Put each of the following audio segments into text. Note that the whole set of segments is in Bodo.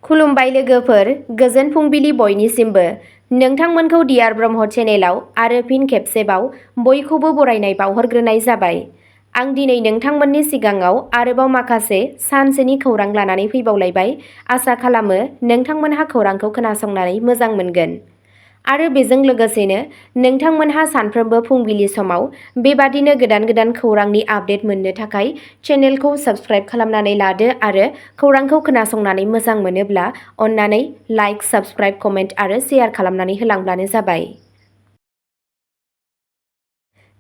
खुलुमबाय लोगोफोर, गोजोन फुंबिलि बयनिसिमबो। नोंथांमोनखौ डियार ब्रह्म चेनेलाव आरो फिन खेबसेबाव बयखौबो बरायनाय बावहरग्रोनाय जाबाय। आं दिनै नोंथांमोननि सिगाङाव आरोबाव माखासे सानसेनि खौरां लानानै फैबावलायबाय। आसा खालामो नोंथांमोनहा खौरांखौ खोनासंनानै मोजां मोनगोन। आरो बेजों लोगोसेनो नोंथांमोनहा सानफ्रोमबो फुंबिलि समाव बेबादिनो गोदान गोदान खौरांनि आपडेट मोननो थाखाय चेनेलखौ साबस्क्राइब खालामनानै लादो आरो खौरांखौ खोनासंनानै मोजां मोनोब्ला अन्नानै लाइक, साबस्क्राइब, कमेन्ट आरो शेयार खालामनानै होलांब्लानो जाबाय।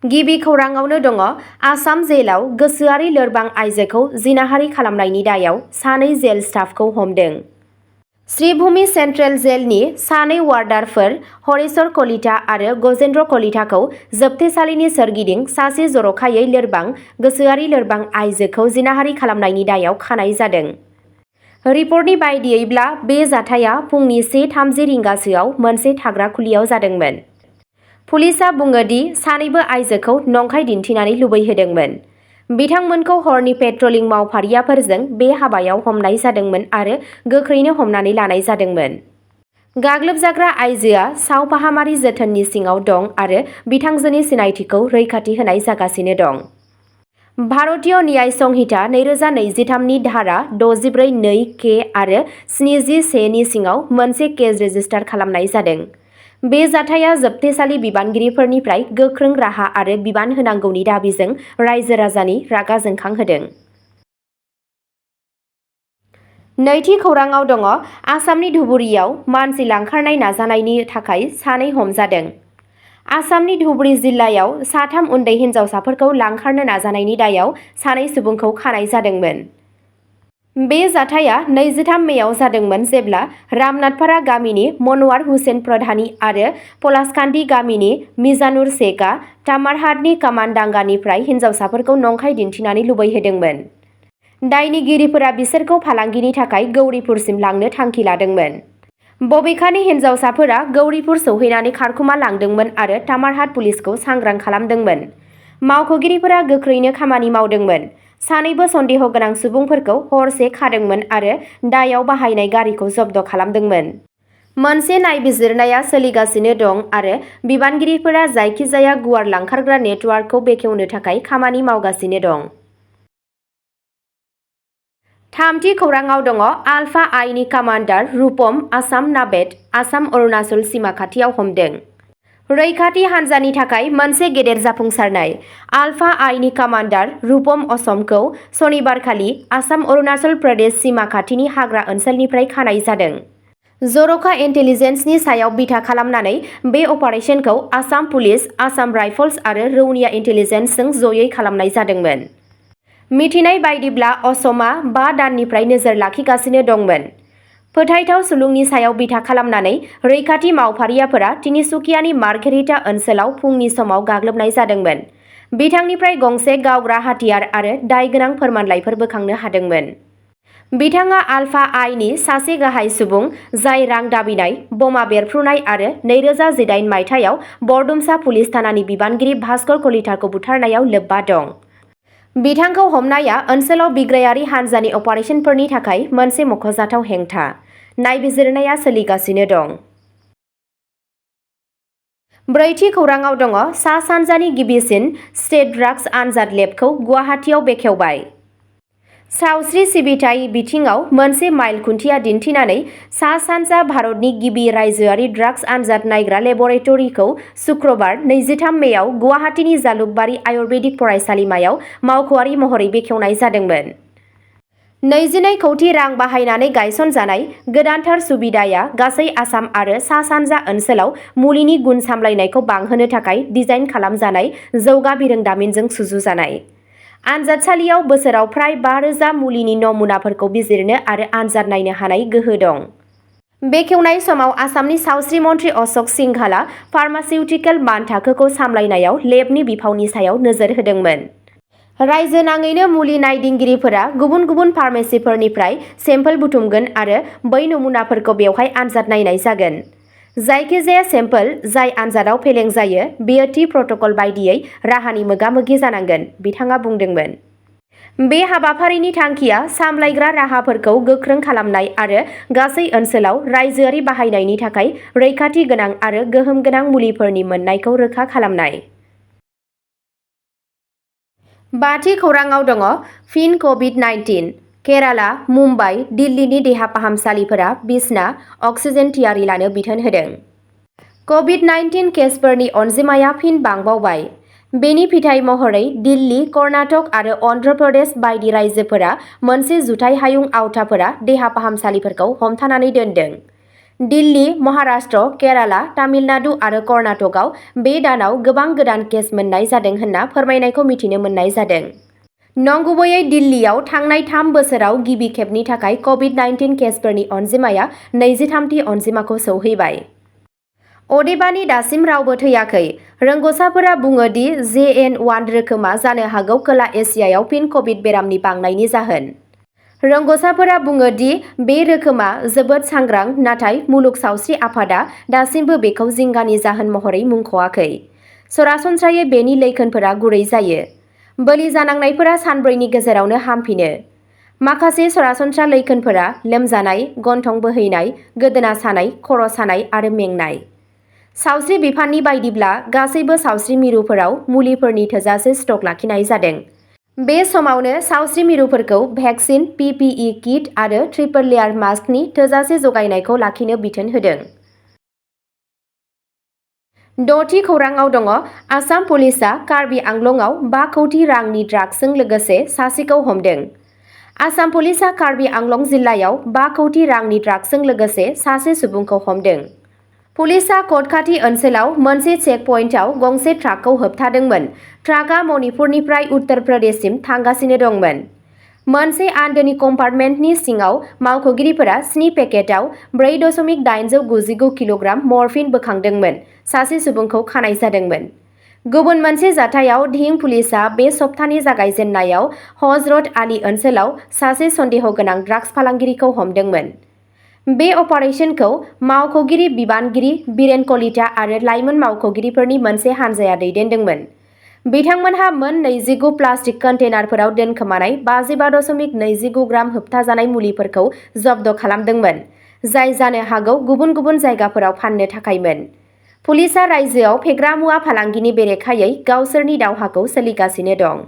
गिबि खौराङावनो दङ आसाम जेलाव गोसोआरि लोरबां आइजोखौ जिनाहारि खालामनायनि दायाव सानै जेल स्टाफखौ हमदों। श्रीभूमि सेन्ट्रेल जेलनि सानै वार्डारफोर हरेश्वर कलिता आरो गजेन्द्र कलिताखौ जोबथेसालिनि सोरगिदिं सासे जर'खायै लोरबां गोसोआरि लोरबां आइजोखौ जिनाहारि खालामनायनि दायाव खानाय जादों। रिपर्टनि बायदियैब्ला बे जाथाया फुंनि 1:30 रिंगासोआव मोनसे थाग्रा खुलियाव जादोंमोन। पुलिसआ बुङो दि सानैबो आइजोखौ नंखाय दिन्थिनानै लुबैहोदोंमोन। बिथांमोनखौ हरनि पेट्रलिं मावफारियाफोरजों बे हाबायाव हमनाय जादोंमोन आरो गोख्रैनो हमनानै लानाय जादोंमोन। गाग्लोबजाग्रा आइजोआ सावफाहामारि जोथोननि सिङाव दं आरो बिथांजोनि सिनायथिखौ रैखाथि होनाय जागासिनो दं। भारतीय न्याय संहिता 2023 नि धारा 64(2) आरो 71 नि सिङाव मोनसे केस रेजिस्टार खालामनाय जादों। बे जाथाया जोबथेसालि बिबानगिरिफोरनिफ्राय गोख्रों राहा आरो बिबान होनांगौनि दाबिजों रायजो राजानि रागा जोंखांहोदों। नैथि खौराङाव दङ आसामनि धुबुरीयाव मानसि लांखारनाय नाजानायनि थाखाय सानै हमजादों। आसामनि धुबुरी जिल्लायाव साथाम उन्दै हिन्जावसाफोरखौ लांखारनो नाजानायनि दायाव सानै सुबुंखौ खानाय जादोंमोन। बे जाथाया 23 मेआव जादोंमोन जेब्ला रामनाथपारा गामिनि मनवार हुसेन प्रधानी आरो पलासकान्दी गामिनि मिजानुर शेखआ तामारहाटनि कामानडांगानिफ्राय हिन्जावसाफोरखौ नंखाय दिन्थिनानै लुबैहोदोंमोन। दायनिगिरिफोरा बिसोरखौ फालांगिनि थाखाय गौरीपुरसिम लांनो थांखि लादोंमोन। बबेखानि हिन्जावसाफोरा गौरीपुर सौहैनानै खारखुमा लांदोंमोन आरो तामारहाट पुलिसखौ सांग्रां खालामदोंमोन। मावख'गिरिफोरा गोख्रैनो खामानि मावदोंमोन। सानैबो सन्देह गोनां सुबुंफोरखौ हरसे खादोंमोन आरो दायाव बाहायनाय गारिखौ जब्द खालामदोंमोन। मोनसे नायबिजिरनाया सोलिगासिनो दं आरो बिबानगिरिफोरा जायखिजाया गुवार लांखारग्रा नेटवार्कखौ बेखेवनो थाखाय खामानि मावगासिनो दं। थामथि खौराङाव दङ आलफा आइनि कामान्डार रुपम आसाम नाभेट आसाम अरुणाचल सीमा खाथियाव हमदों। रैखाथि हान्जानि थाखाय मोनसे गेदेर जाफुंसारनाय। आलफा आइनि कामान्डार रुपम असमखौ सनिबारखालि आसाम अरुणाचल प्रदेश सीमा खाथिनि हाग्रा ओनसोलनिफ्राय खानाय जादों। जर'खा इन्टेलिजेन्सनि सायाव बिथा खालामनानै बे अपारेसनखौ आसाम पुलिस, आसाम राइफल्स आरो रौनिया इन्टेलिजेन्सजों जयै खालामनाय जादोंमोन। मिथिनाय बायदिब्ला असमआ 5 दाननिफ्राय नोजोर लाखिगासिनो दंमोन। फोथायथाव सुलुंनि सायाव बिथा खालामनानै रैखाथि मावफारियाफोरा तिनिसुकियानि मार्घेरिटा ओनसोलाव फुंनि समाव गाग्लोबनाय जादोंमोन। बिथांनिफ्राय गंसे गावग्रा हाथियार आरो दायगोनां फोरमानलाइफोर बोखांनो हादोंमोन। बिथाङा आलफा आइनि सासे गाहाय सुबुं जाय रां दाबिनाय, बमा बेरफ्रुनाय आरो 2018 मायथाइयाव बरदुमसा पुलिस थानानि बिबानगिरि भास्कर कलिताखौ बुथारनायाव लोब्बा दं। बिथांखौ हमनाया ओनसोलाव बिग्रायारि हान्जानि अपारेसनफोरनि थाखाय मोनसे मख'जाथाव हेंथा। नायबिजिरनाया सोलिगासिनो दं। ब्रैथि खौराङाव दङ सा-सानजानि गिबिसिन स्टेट ड्राग्स आनजाद लेबखौ गुवाहाटीआव बेखेवबाय। सावस्रि सिबिथाय बिथिङाव मोनसे माइल खुन्थिया दिन्थिनानै सा-सानजा भारतनि गिबि रायजोआरि ड्राग्स आनजाद नायग्रा लेबरेटरिखौ सुक्रुबार 23 मेआव गुवाहाटीनि जालुकबारी आयुर्वेदिक फरायसालिमायाव मावख'आरि महरै बेखेवनाय जादोंमोन। 22 कौटि रां बाहायनानै गायसनजानाय गोदानथार सुबिदाया गासै आसाम आरो सा-सानजा ओनसोलाव मुलिनि गुन सामलायनायखौ बांहोनो थाखाय डिजाइन खालामजानाय जौगा बिरोंदामिनजों सुजुजानाय। आनजादसालियाव बोसोराव फ्राय 5,000 मुलिनि नमुनाफोरखौ बिजिरनो आरो आनजाद नायनो हानाय गोहो दं। बेखेवनाय समाव आसामनि सावस्रि मन्थ्रि अशक सिंघालआ फार्मासिउटिकेल मानथाखोखौ सामलायनायाव लेबनि बिफावनि सायाव नोजोर होदोंमोन। रायजो नाङैनो मुलि नायदिंगिरिफोरा गुबुन गुबुन फार्मेसीफोरनिफ्राय सेम्पोल बुथुमगोन आरो बै नमुनाफोरखौ बेवहाय आनजाद नायनाय जागोन। जायखिजाया सेम्पोल जाय आनजादाव फेलें जायो बेयो थि प्रट'कल बायदियै राहानि मोगा-मोगि जानांगोन, बिथाङा बुंदोंमोन। बे हाबाफारिनि थांखिया सामलायग्रा राहाफोरखौ गोख्रों खालामनाय आरो गासै ओनसोलाव रायजोआरि बाहायनायनि थाखाय रैखाथि गोनां आरो गोहोम गोनां मुलिफोरनि मोन्नायखौ रोखा खालामनाय। बाथि खौराङाव दङ फिन कभिड-19 केराला, मुम्बाइ, दिल्लीनि देहा फाहामसालिफोरा बिसना, अक्सिजेन थियारि लानो बिथोन होदों। कभिड-19 केसफोरनि अनजिमाया फिन बांबावबाय। बेनि फिथाय महरै दिल्ली, कर्नाटक आरो अन्ध्र प्रदेश बायदि रायजोफोरा मोनसे जुथाइ हायुं आवथाफोरा देहा फाहामसालिफोरखौ हमथानानै दोनदों। दिल्ली, महाराष्ट्र, केराला, तामिलनाडु आरो कर्नाटकआव बे दानाव गोबां गोदान केस मोननाय जादों होनना फोरमायनायखौ मिथिनो मोननाय जादों। नंगुबैयै दिल्लीयाव थांनाय 3 बोसोराव गिबि खेबनि थाखाय कभिड-19 केसफोरनि अनजिमाया 23थि अनजिमाखौ सौहैबाय। अदेबानि दासिम रावबो थैयाखै। रोंग'साफोरा बुङो दि JN1 रोखोमा जानो हागौ खोला एसियायाव फिन कभिड बेरामनि बांनायनि जाहोन। रोंग'साफोरा बुङो दि बे रोखोमा जोबोद सांग्रां, नाथाय मुलुग सावस्रि आफादा दासिमबो बेखौ जिंगानि जाहोन महरै मुंख'आखै। सरासनस्रायै बेनि लैखोनफोरा गुरै जायो। बोलि जानांनायफोरा सानब्रैनि गेजेरावनो हामफिनो। माखासे सरासनस्रा लैखोनफोरा लोमजानाय, गन्थं बोहैनाय, गोदोना सानाय, खर' सानाय आरो मेंनाय। सावस्रि बिफाननि बायदिब्ला गासैबो सावस्रि मिरुफोराव मुलिफोरनि थोजासे स्टक लाखिनाय जादों। बे समावनो सावस्रि मिरुफोरखौ भेक्सिन, PPE किट आरो ट्रिपल लेयार मास्कनि थोजासे जगायनायखौ लाखिनो बिथोन होदों। 6थि खौराङाव दङ आसाम पुलिसआ कार्बि आंलंआव 5 कौटि रांनि ड्राग्सजों लोगोसे सासेखौ हमदों। आसाम पुलिसआ कार्बि आंलं जिल्लायाव 5 कौटि रांनि ड्राग्सजों लोगोसे सासे सुबुंखौ हमदों। पुलिसआ कटखाथि ओनसोलाव मोनसे चेक पइन्टआव गंसे ट्राकखौ होबथादोंमोन। ट्राकआ मणिपुरनिफ्राय उत्तर प्रदेशसिम थांगासिनो दंमोन। मोनसे आन्दोनि कम्पार्टमेन्टनि सिङाव मावख'गिरिफोरा 7 पेकेटआव 4.899 किल'ग्राम मर्फिन बोखांदोंमोन। सासे सुबुंखौ खानाय जादोंमोन। गुबुन मोनसे जाथायाव धिं पुलिसआ बे सप्तानि जागायजेननायाव हजरत आली ओनसोलाव सासे सन्देह गोनां ड्राग्स फालांगिरिखौ हमदोंमोन। बे अपारेशनखौ मावख'गिरि बिबानगिरि बिरेन कलिता आरो लाइमोन मावख'गिरिफोरनि मोनसे हानजाया दैदेनदोंमोन। बिथांमोनहा मोन 29 प्लास्टिक कन्टेनारफोराव दोनखोमानाय 55.29 ग्राम होबथाजानाय मुलिफोरखौ जब्द खालामदोंमोन, जाय जानो हागौ गुबुन गुबुन जायगाफोराव फाननो थाखायमोन। पुलिसआ रायजोआव फेग्रा मुवा फालांगिनि बेरेखायै गावसोरनि दावहाखौ सोलिगासिनो दं।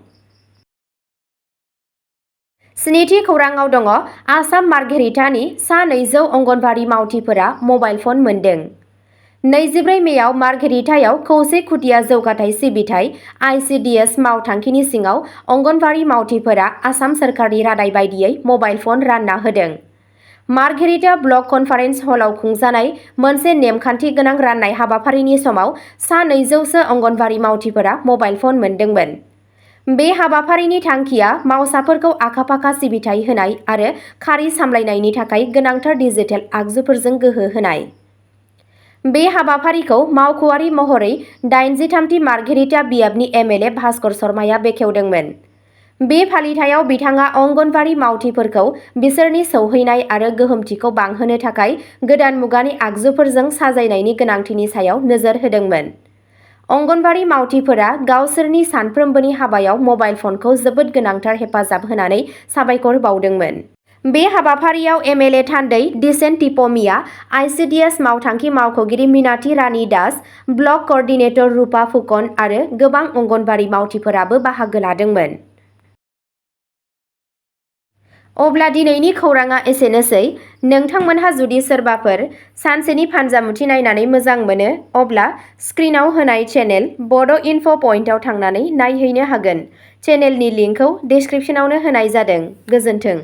7थि खौराङाव दङ आसाम मार्घेरिटानि सा 200 अंगनबाड़ी मावथिफोरा मबाइल फन मोनदों। 24 मेआव मार्घेरिटायाव खौसे खुदिया जौगाथाय सिबिथाइ ICDS मावथांखिनि सिङाव अंगनबाड़ी मावथिफोरा आसाम सोरखारनि रादाय बायदियै मबाइल फन रानना होदों। मार्घेरिटा ब्लक कनफारेन्स हलाव खुंजानाय मोनसे नेमखान्थि गोनां राननाय हाबाफारिनि समाव सा 200 सो अंगनबाड़ी मावथिफोरा मबाइल फन मोनदोंमोन। बे हाबाफारिनि थांखिया मावसाफोरखौ आखा-फाखा सिबिथाइ होनाय आरो खारि सामलायनायनि थाखाय गोनांथार डिजिटेल आगजुफोरजों गोहो होनाय। बे हाबाफारिखौ मावख'आरि महरै 83थि मार्घेरिटा बियाबनि MLA भास्कर शर्माया बेखेवदोंमोन। बे फालिथायाव बिथाङा अंगनबाड़ी मावथिफोरखौ बिसोरनि सौहैनाय आरो गोहोमथिखौ बांहोनो थाखाय गोदान मुगानि आगजुफोरजों साजायनायनि गोनांथिनि सायाव नोजोर होदोंमोन। अंगनबाड़ी मावथिफोरा गावसोरनि सानफ्रोमबोनि हाबायाव मबाइल फनखौ जोबोद गोनांथार हेफाजाब होनानै साबायखर बावदोंमोन। बे हाबाफारियाव MLA थान्दै डिसेन टिपमिया, ICDS मावथांखि मावख'गिरि मिनाथि रानी दास, ब्लक क'अर्डिनेटर रुपा फुकन आरो गोबां अंगनबाड़ी मावथिफोराबो बाहागो लादोंमोन। अब्ला दिनैनि खौराङा एसेनोसै। नोंथांमोनहा जुदि सोरबाफोर सानसेनि फानजामुथि नायनानै मोजां मोनो, अब्ला स्क्रिनाव होनाय चेनेल बड' इनफ' पइन्टआव थांनानै नायहैनो हागोन। चेनेलनि लिंकखौ डिस्क्रिप्शनावनो होनाय जादों। गोजोन्थों।